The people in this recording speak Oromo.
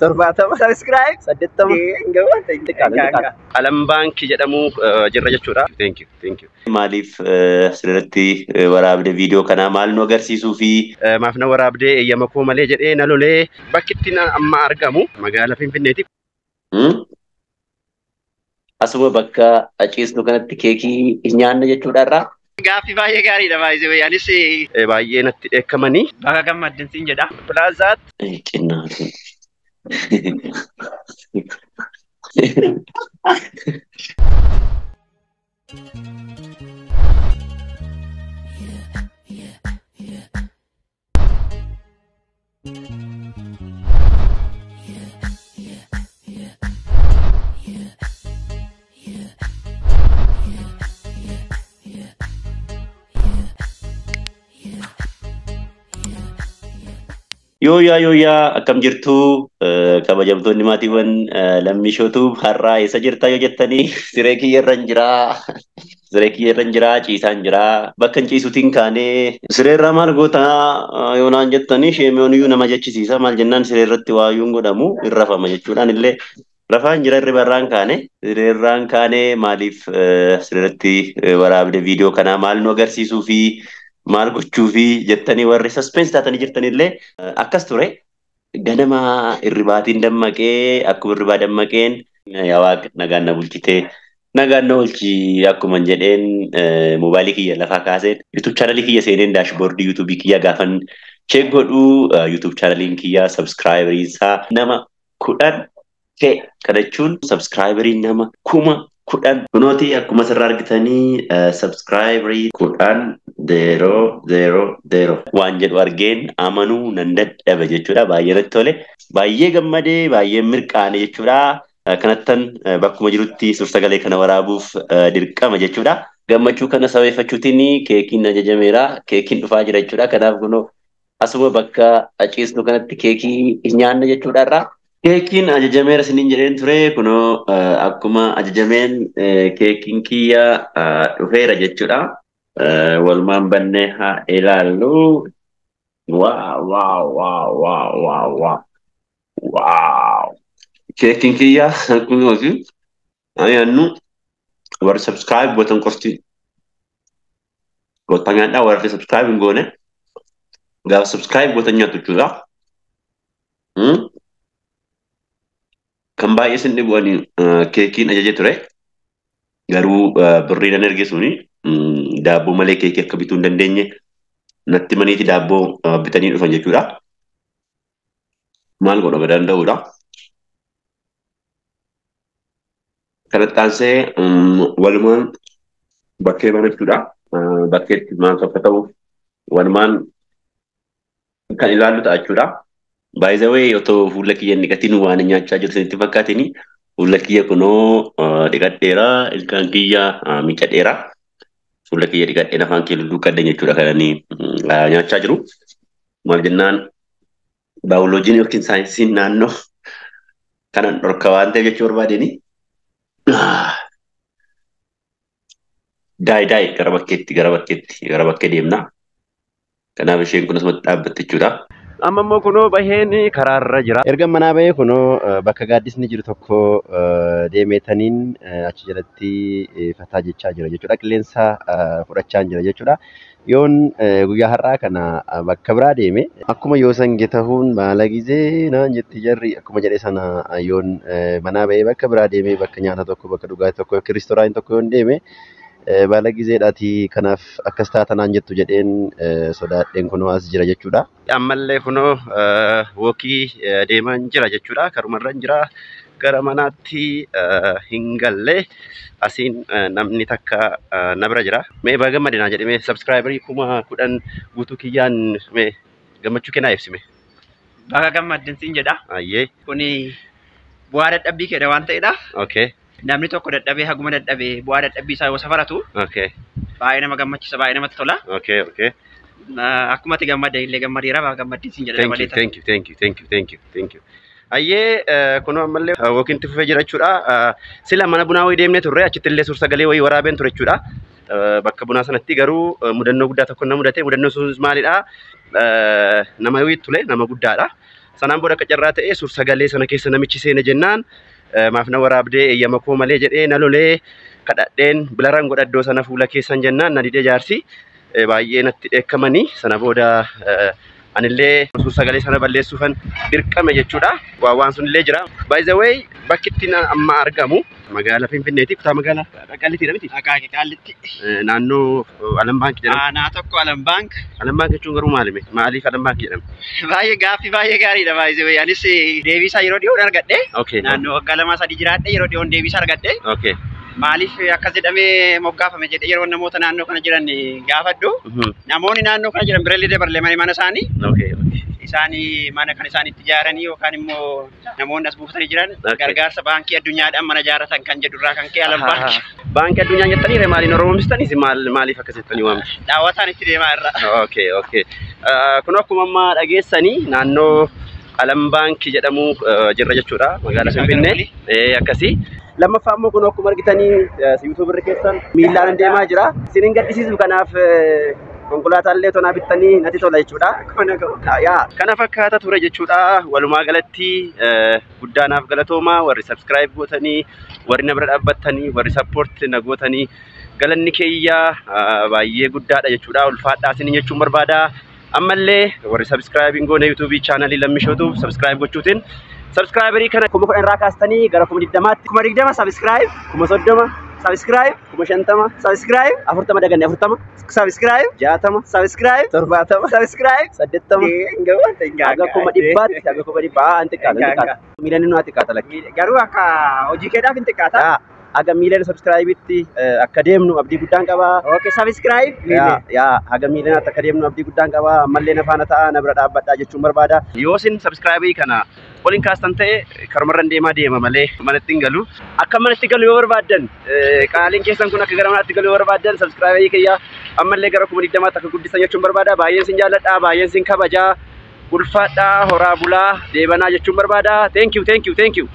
70. Subscribe. 80. Hin gabaate. Alam Baankii jedhamu jirra jechuudha. Thank you, thank you. Maaliif asirratti waraabde viidiyoo kanaa maal nu agarsiisuu fi Maaf na waraabdee eeyyama koo malee jedhee na lolee bakki itti amma argamu magaalaa Finfinneeti. Asuma bakka ciisnu kanatti keekii nyaanna jechuudha irraa. Gaaffii baay'ee gaariidha baay'ee. Anis Baay'ee natti dheekkamanii. Baga gammaddan siin jedha. Pilaazaatti. Cinnaa. Yooyaa yooyaa akkam jirtuu kabajamtoonni maatiiwwan lammii shootuu har'aa eessa jirtaa yoo jettanii siree kiyya irra hin jiraa. Siree kiyya irra hin jiraa ciisaan jiraa bakka hin ciisuutiin kaanee siree irraa maal gootaa yoo naan jettanii sheemiyoon nama jechisiisa maal jennaan siree irratti waayuun godhamu hin rafama jechuudhaan illee rafaan jira irri barraan kaane siree irraan kaane maaliif siree irratti waraabde viidiyoo kanaa maal nu agarsiisuu fi maal gochuu fi jettanii warri suspense taatanii jirtanillee akkas ture. Ganama irribaatiin dammaqee akkuma irribaa dammaqeen yaa Waaqa nagaan na bulchitee nagaan na oolchi akkuma jedheen moobaayilii kiyya lafaa kaaseen YouTube chaanalii kiyya seeneen daashboordii YouTube kiyya gaafan check godhuu YouTube chaanaliin kiyya sabskraayiberiin isaa nama 10 K kana jechuun sabskraayiberiin nama 10,000 kunooti akkuma asirraa argitanii sabskraayiberii 10 0 0 0 waan jedhu argeen amanuu nan dadhabe jechuudha. Baay'ee natti tole baay'ee gammadee baay'ee mirqaane jechuudha. Kanattan bakkuma jirutti suur-sagalee kana waraabuuf dirqama jechuudha. Gammachuu kana sabeeffachuutiin keekiin ajajameera. Keekiin dhufaa jira jechuudha. Kanaaf kunoo asuma bakka ciisnu kanatti keekii nyaanna jechuudha irraa. Keekiin ajajameera isiniin jedheen ture kunoo akkuma ajajameen keekiin kiyya dhufeera jechuudha. Walumaan bannee haa ilaallu. Waaw waaw waaw waaw waaw waaw waaw. Keekiin kiyya kunooti. Ani warri subscribe gootan qofti gootan nyaadhaa warri subscribe hin goone gaafa subscribe gootan nyaatu jechuudha. Kan baay'ee isin dhibu ani keekiin ajaje ture. Garuu birrii nan erge suni daabboo malee keekii akka bituu hin dandeenye natti maniiti daabboo bitanii dhufan jechuudha. Maal godha ga danda'uudha. Kanatti aansee walumaan bakkee mana jechuudha. Bakkeetti maal akka ta'u walumaan kan ilaallu ta'a jechuudha. By the way, otoo fuula kiyya hin dhiqatiin waan nyaachaa jiru isinitti fakkaatini fuula kiyya kunoo dhiqadheera, ilkaan kiyya miicadheera. Fuula kiyya dhiqadheen afaan kiyya lulluuqqadhe jechuudha kan inni nyaachaa jiru. Maal jennaan baayoloojiin yookiin saayinsiin naannoo kanan dhorka waan ta'eef jechuu barbaadeni. Daay daay gara bakkeetti gara bakkeetti gara bakkee deemna. Kanaaf isheen kun asumatti dhaabbatti jechuudha. Amma immoo kunoo baheen karaarra jira. Erga manaa bahee kunoo bakka gaaddisni jiru tokko deemeetaniin achi jalatti fataa jechaa jira jechuudha. Qilleensa fudhachaa jira jechuudha. Yoon guyyaa har'aa kana bakka biraa deeme akkuma yoo sange tahuun maala gizee naan jetti jarri akkuma jedhe sana yoon manaa bahee bakka biraa deeme bakka nyaata tokko bakka dhugaatii tokko yookiin reestooraantii tokko yoon deeme baala gizeedhaati kanaaf akkas taatanaan jettu jedheen sodaadheen kunoo as jira jechuudha. Ammallee kunoo wookii deemaa jira jechuudha. Karumarra jira gara manaatti hin galle asiin namni takka na bira jira. Mee baga gammadinaa jedhee sabskraayibarii 10,000 guutuu kiyyaan mee gammachuu kennaa ibsime. Baga gammaddan siin jedha. Ayyee. Kuni bu'aa dadhabbii keedha waan ta'eedha. Okay. Namni tokko dadhabee haguma dadhabee bu'aa dadhabbii isaa yoo safaratu Okay. baay'ee nama gammachiisa baay'ee namatti tola. Okay, okay. Akkuma ati gammadde illee gammadeera baga gammaddiin siin jedha Thank you, dabaleeta. thank you, thank you, thank you, thank you, thank you. Ayyee kunoo ammallee wookiin itti fufee jira jechuudha. Sila mana bunaa wayii deemnee turre achitti illee suur-sagalee wayii waraabeen ture jechuudha. Bakka bunaa sanatti garuu mudannoo guddaa tokko na mudate. Mudannoon sunis maalidha? Nama wayii ture nama guddaadha. Sanaan booda akka carraa ta'ee suur sagalee sana keessa namichi seene jennaan maaf na waraabdee eeyyama koo malee jedhee na lolee kadhadheen bilaraan godhaddoo sana fuula keessan jennaan na didee jaarsi baay'ee natti dheekkamanii sana booda anillee suur sagalee sana balleessuufan dirqame jechuudha. Waan sunillee jira. By the way, bakki itti amma argamu magaalaa Finfinneeti. Kutaa magaalaa Qaallitti miti? Akaakii Qaallitti. Naannoo Alam Baankii jedhama. Aanaa tokko Alam Baank. Alam Baankii jechuun garuu maalime? Maaliif Alam Baankii jedhama? Baay'ee gaaffii baay'ee gaariidha baay'ee. Anis deebii isaa yeroo dhiyoon argadhe. Naannoo waggaa 2-3 jiraadhe yeroo dhiyoon deebii isaa argadhe. Maaliif akkas jedhamee moggaafame jedhee yeroo namoota naannoo kana jiran gaafadhu. Namoonni naannoo kana jiran birallee dabarlee mana isaanii. Isaanii mana kan isaan itti ijaaranii yookaan immoo namoonni as buufatanii jiran gargaarsa baankii addunyaadhaan mana ijaarratan kan jedhu irraa kan ka'e Alam Baankii. Baankii addunyaa jettanii maaliin oromoomsitanii maaliif akkas jettanii waamtu? Daawwataan itti deemaa irra. Kun akkuma amma dhageessanii naannoo Alam Baankii jedhamu jirra jechuudha magaalaa Finfinnee. Akkasii. Lammaffaa immoo kun akkuma argitanii yuutuubarri keessan miillaan deemaa jira. Isin hin gaddisiisu kanaaf konkolaataa tonaa bittanii natti tola jechuudha. Kana fakkaata ture jechuudha. Walumaa galatti guddaa naaf galatooma warri subscribe gootanii, warri na bira dhaabbattanii, warri support na gootanii galanni keeyyaa baay'ee guddaadha jechuudha. Ulfaadhaa isin jechuun barbaada. Ammallee warri subscribe hin goone yuutuubii chaanalii Lammishootuuf subscribe gochuutiin subscriberii kana 10,000 irraa kaastanii gara 20,000tti 20,000 subscribe, 30,000 subscribe, 50,000 subscribe, 40 daganne 40 subscribe, 60 subscribe, 70 subscribe, 80 haga 100,000tti haga 100,000 hin xiqqaata. Miilaan nu xiqqaata lakki. Garuu akka hojii keedhaaf hin xiqqaata. Haga miilaan subscribe-itti akka deemnu abdii guddaan qaba. Okay, subscribe. Yaa haga miilaan akka deemnu abdii guddaan qaba. Ammallee na faana ta'a na bira dhaabbadhaa jechuun barbaada. Yoo isin subscribe kana waliin kaastan ta'e karumarran deemaa deema malee manatti hin galu. Akka manatti galu yoo barbaaddan qaaliin keessan kun akka gara manaatti galu yoo barbaaddan subscribe kiyya ammallee gara 20,000tti akka guddisan jechuun barbaada. Baay'een sin jaalladha, baay'een sin kabajaa. Ulfaadhaa, horaa bulaa, deebanaa jechuun barbaada. Thank you, thank you, thank you.